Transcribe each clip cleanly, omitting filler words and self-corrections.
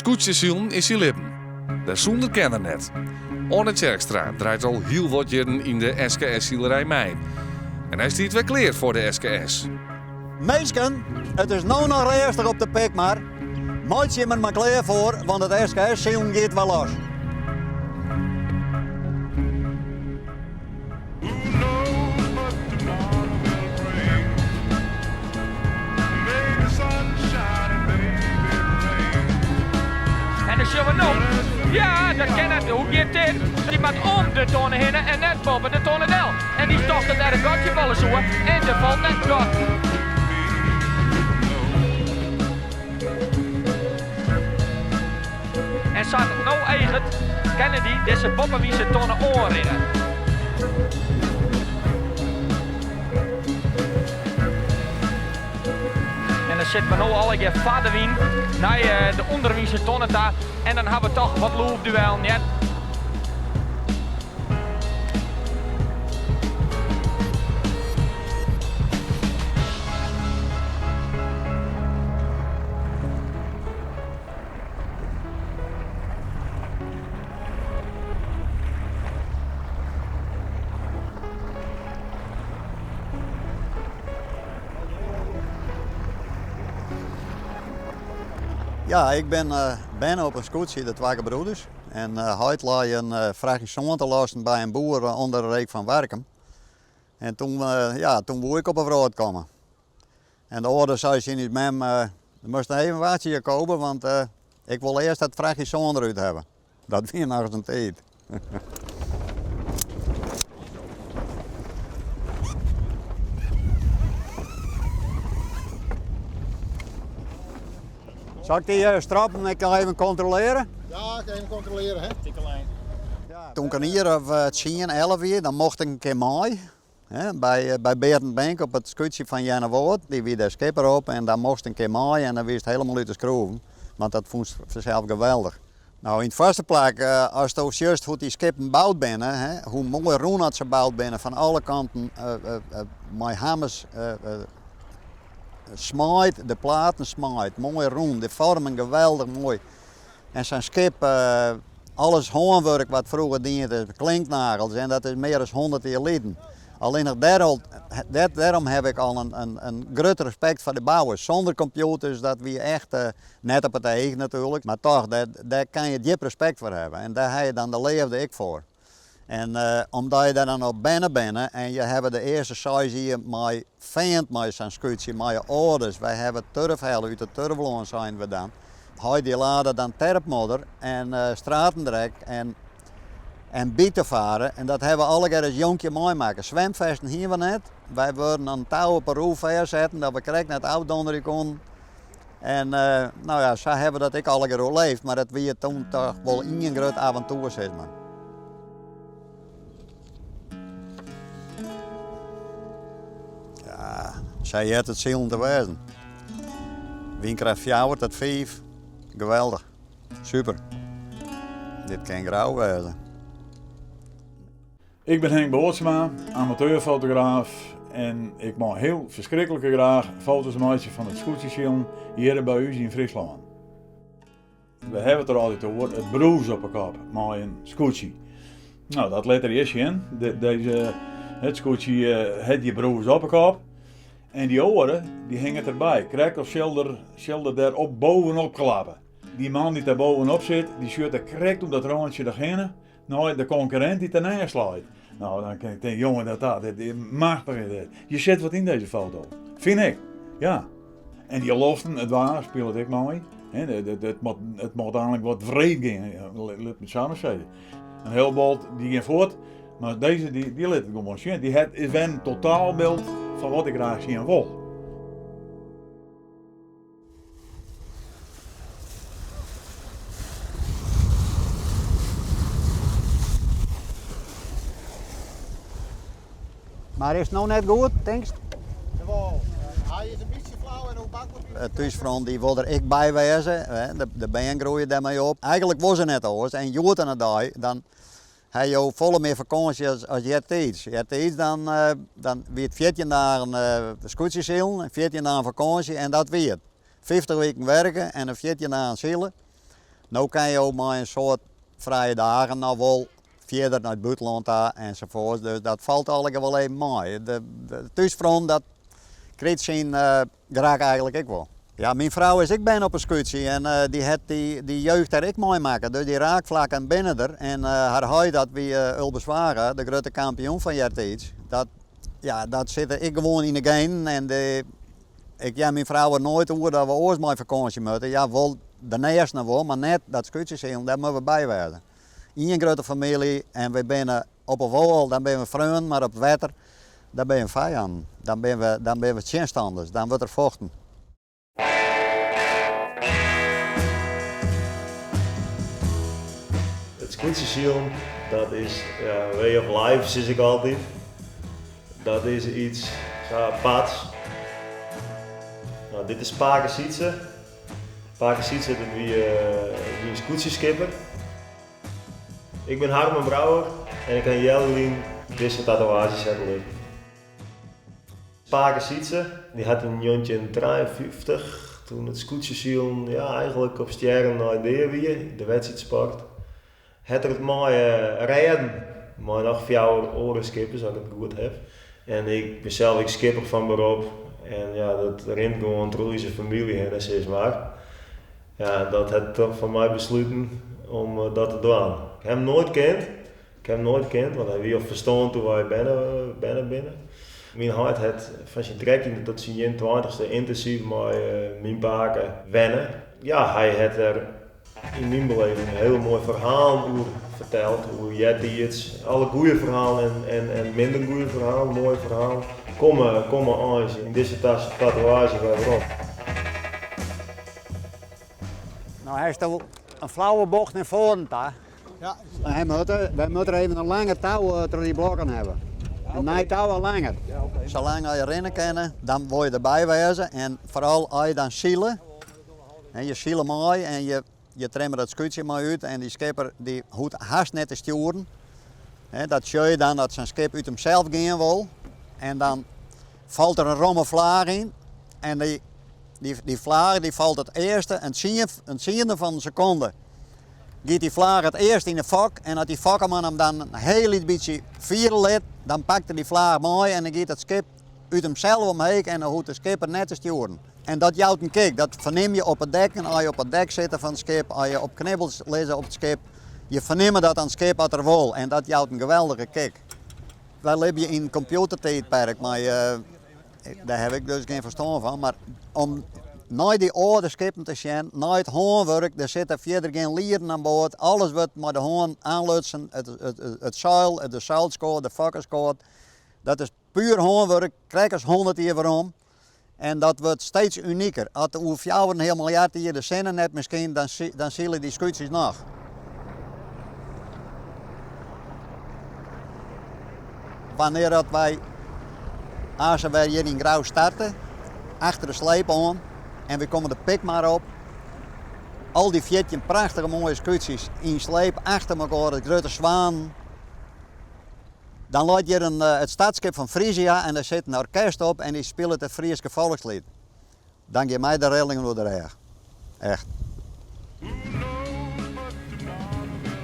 Skûtsjesilen is syn libben. Dêr sûnder kin er net. Oane Tjerkstra draait al hiel wat jierren yn de SKS-silerij mei. En hy stiet wer klear foar de SKS. Minsken, it is no noch rêstich op de Pikmar. Meitsje jim der mar klear foar, want it SKS-silen giet wer los. En dan sjogge we no, ja, dat kin net, hoe giet dit? Dy moat om de tonne hinne en net boppe de tonne del. En dy tocht dat der in gatsje falle soe en der falt net in gat. En sa't it no eaget, kinne dy dizze boppewynse tonne oanrinne. En dan sitte we no allegear foar de wyn nei de ûnderwynse tonne ta en dan hawwe we toch wat loefduellen, hear. Ja, ik bin berne op in skûtsje, de Twa Gebroeders. En heit lei in frachtje sân te lossen by in boer ûnder de reek fan Warkum. En toen, ja, toen woe ik op 'e wrâld komme. En de âlder sei tsjin ús mem, Do moatst noch even wachtsje Jacobe, want ik wol earst dat frachtje sân derút hawwe. Dat wie noch ris in tiid. Zal ik die stroppen ek noch even kontrolearje? Ja, even kontrolearje, hè. Toen ik in jier of tsien, 11 wie, dan mocht ik in kear mei. By Berend Bink op it skûtsje fan Earnewâld, dy wie dêr skipper op en dan mochtst in kear mei en dan wiest helemaal út de skroeven, want dat fûnst fansels geweldich. No, yn it foarste plak, asto sjochst hoe't dy skippen boud binne, hoe moai rûn dat se boud binne, fan alle kanten mei hammers smaaid, de platen smaaid, moai rûn, de foarmen geweldich moai. En sa'n skip, alles hânwurk wat froeger dien is, klinknagels en dat is mear as 100 jier liden. Allinnich dêrom haw ik al in grut respekt foar de bouwers. Sûnder kompjûters, dat wie echt net op it each natuerlik, mar toch, dêr kan je djip respekt foar hawwe en dêr ha je dan de leafde ek foar. En omdat je dêr dan op berne binne en je hawwe de earste seis jier mei feand mei sa'n skûtsje, mei je âlders, wy hawwe turf helle út it turflân seinen we dan. Heit dy lade dan terpmodder en stratendrek en en by te faren en dat hawwe we allegear as jonkje meimakke. Swimfesten hiene we net, wy waarden oan in tou op 'e roef fêstsetten dat we krekt net ôfdonderje koenen. En no ja, sa hawwe we dat ek allegear oerleefd, mar it wie toen toch wol ien grut aventoer sis mar. Ja, sa heart it silen te wêzen. Wynkrêft fjouwer tot fiif, geweldich, super. Dit kin grou wêze. Ik bin Henk Bootsma, amateurfotograaf en ik mei hiel ferskriklike graach foto's meitsje fan it skûtsjesilen hjir by ús yn Fryslân. We hawwe it der altyd oer, it brûs op 'e kop mei in skûtsje. No, dat lit er hjir sjen. Dizze, it skûtsje hat dy brûs op 'e kop en dy oare dy hinget derby, krekt of sil er, sil er der op bovenop klappe. Dy man dy't dêr bovenop sit, dy sjocht der krekt om dat rântsje noch hinne. Nei de konkurrint dy't derneist leit. No, dan kin ik tinke, jonge, dat dat, dit is machtich is dit. Je sit wat yn dizze foto, fyn ik. Ja. En dy loften, it waar spilet ek mei. It moat, it moat eigenlik wat wreed gean, lit my it sa mar sizze. In hiel boat, dy gean fuort, mar dizze, dy, dy lit it gewoan sjen. Dy hat, is wer in totaalbyld fan wat ik graach sjen wol. Mar is it no net goed, tinkst? Jawol, hy is in bytsje flau en hoe maklik is It thúsfront dy wol der ek by wêze, de bern groeie dêrmei op. Eigenlik wol se net oars en hjoed oan de dei dan Ha jo folle mear fakânsje as eartiids? Eartiids dan, dan wie it 14 dagen skûtsjesilen en 14 dagen fakânsje en dat wie it. 50 wiken werke en dan 14 dagen sile. No kinne jo mei in soad frije dagen noch wol fierder nei it bûtenlân ta ensafuorts, dus dat falt allegear wol even mei. De thúsfront dat krijt syn gerak eigenlik ek wol. Ja, myn frou is ek berne op in skûtsje en dy hat dy jeugd dêr ek meimakke, dus dy raakflakken binne der. En har heit, dat wie Ulbe Zwaga, de grutte kampioen fan eartiids. Dat, ja, dat sit ek gewoan yn de genen en de, ik jou myn frou der noait oer dat we oars mei fakânsje moatte. Ja, wol de nêsten noch wol, mar net dat skûtsjesilen, dêr moatte we by wêze. Ien grutte famylje en we binne op 'e wâl, dan binne we freonen, mar op it wetter, dan binne we fijannen. Dan binne we, dan binne we tsjinstanners, dan wurdt der fochten. It skûtsjesilen, dat is ja, way of life, sis ik altyd. Dat is iets sa aparts. Nou, dit is Pake Sytse. Pake Sytse, dat wie, wie in skûtsjeskipper. Ik bin Harmen Brouwer en ik ha healjier lyn dizze tatoeaazje sette litten. Pake Sytse, dy hat yn 1953, toen it skûtsjesilen ja, eigenlik op stjerren nei dea wie, de wedstriidsport, hat er it mei rêden mei noch fjouwer oare skippers, as ik it goed haw. En ik bin sels ek skipper fan berop en ja, dat rint gewoan troch ús famylje hinne, sis mar. Ja, dat hat toch foar my besluten om dat te dwaan. Ik ha him noait kend. Ik ha him noait kend, want hy wie al ferstoarn toen wy berne, berne binne. Myn heit hat fan syn trettjinde tot syn ienentweintichste yntinsyf mei myn pake wenne. Ja, hy hat der yn myn beleving hiele moaie ferhalen oer ferteld, oer eartiids. Alle goede ferhalen en, en, en minder goede ferhalen, moaie ferhalen, komme, komme eins yn dizze tatoeaazje wer werom. No hast al in flauwe bocht nei foaren ta. Ja. Wy moatte, wy moatte even in langer tou eh, troch dy blokken hawwe. In nij tou al langer. Salang je rinne kinne, dan wol je derby wêze. En foaral as je dan sile, en je sile mei en je, je trimme dat skûtsje mei út en dy skipper dy hoecht hast net te stjoeren. Dat sjoch je dan dat sa'n skip út himsels gean wol. En dan falt der in romme flaach yn en dy, dy, dy flaach dy falt it earste in, tsien, in tsiende fan in sekonde. Giet dy flaach it earst yn de fok en as dy fokkeman him dan in hiel lyts bytsje fiere lit, dan pakt er dy flaach mei en dan giet it skip út himsels omheech en dan hoecht de skipper net te stjoeren. En dat jout in kick, dat fernim je op it dek en as je op it dek sitte fan it skip, as je op knibbels lizze op it skip, je fernimme dat oan it skip as er wol en dat jout in geweldige kick. Wy libje yn in kompjûtertiidperk, mar dêr haw ik dus gjin ferstân fan, mar om nei dy âlde skippen te sjen, nei it hânwurk, der sitte fierder gjin lieren oan board, alles wurdt mei de hân oanlutsen, it, it, it seil, de seilskoat, de fokkerskoat, dat is puer hânwurk, krekt as 100 jier werom. En dat wurdt steeds uniker. As oer 4,5 miljard jier de sinne net mear skynt, dan, dan sile dy skûtsjes noch. Wannear dat wy aanst wer hjir yn Grou starte, achter de sleep oan en wy komme de Pikmar op, al dy 14 prachtige moaie skûtsjes yn sleep achter mekoar, it grutte swanen. Dan leit hjir in, it startskip fan Frisia en dêr sit in orkest op en dy spilet it Fryske folksliet. Dan gean my de rillingen oer de rêch. Echt.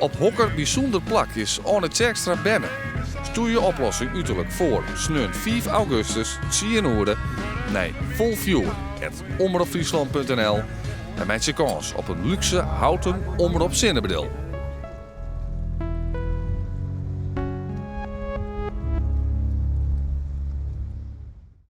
Op hokker bysûnder plak is Oane Tjerkstra berne? Stjoer je oplossing uterlik foar sneon 5 augustus, 10 oere, nei folfjoer@omropfryslan.nl en meitsje kâns op in lúkse houten Omrop sinnebril.